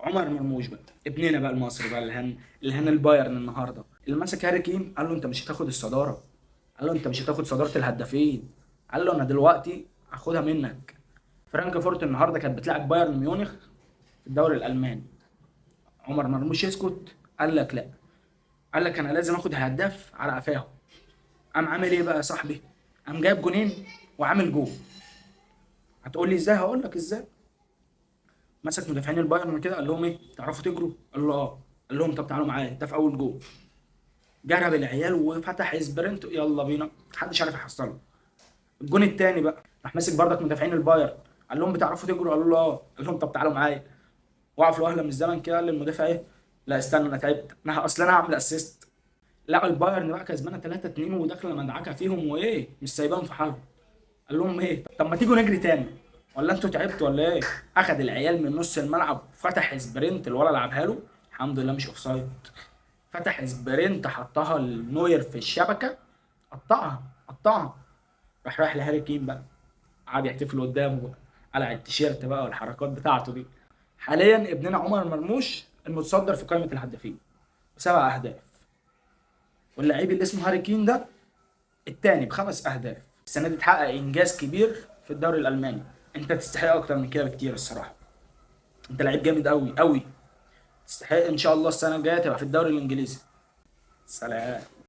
عمر مرموش بقى، ابننا بقى المصري بقى، اللي هن البايرن النهارده، اللي مسك هاري كين قال له انت مش هتاخد الصداره، قال له انت مش هتاخد صدارة الهدافين، قال له انا دلوقتي هاخدها منك. فرانكفورت النهارده كانت بتلعب بايرن ميونخ في الدوري الالماني. عمر مرموش يسكت؟ قال لك لا، قال لك انا لازم اخد هداف على قفاهم. قام عامل ايه بقى يا صاحبي؟ قام جايب جونين وعامل جول. هتقول لي ازاي؟ هقول لك ازاي. مسك مدافعين البايرن كده قال لهم ايه، تعرفوا تجروا؟ قال له اه. قال لهم طب تعالوا معايا، ده في اول جول. جرب العيال وفتح sprint، يلا بينا، محدش عارف يحصله. الجون الثاني بقى راح ماسك بردك مدافعين البايرن، قال لهم بتعرفوا تجروا؟ قالوا له اه. قال لهم طب تعالوا معايا. وقف له من الزمن كده، قال للمدافع ايه، لا استنى انا تعبت، انا اصل انا هعمل assist. لا البايرن بقى كسبانه 3-2 وداخله مدعكه فيهم وايه، مش سايباهم في حالهم. قال لهم ايه، طب ما تيجوا نجري تاني، ولا انتوا تعبتوا ولا ايه؟ اخد العيال من نص الملعب، فتح sprint، الولا لعبها له الحمد لله مش offside، فتح sprint حطها لنوير في الشبكة، قطعها قطعها. راح رايح لهاري كين بقى، قعد يحتفل قدامه بقى، قلع التيشيرت بقى والحركات بتاعته دي. حاليا ابننا عمر مرموش المتصدر في قائمة الهدافين ب7 اهداف، واللعيب اللي اسمه هاري كين ده الثاني ب5 اهداف. السنة دي اتحقق انجاز كبير في الدوري الالماني، انت تستحق اكتر من كده بكتير الصراحة، انت لعيب جامد قوي قوي، تستحق ان شاء الله السنة الجاية تبقى في الدوري الانجليزي. سلام.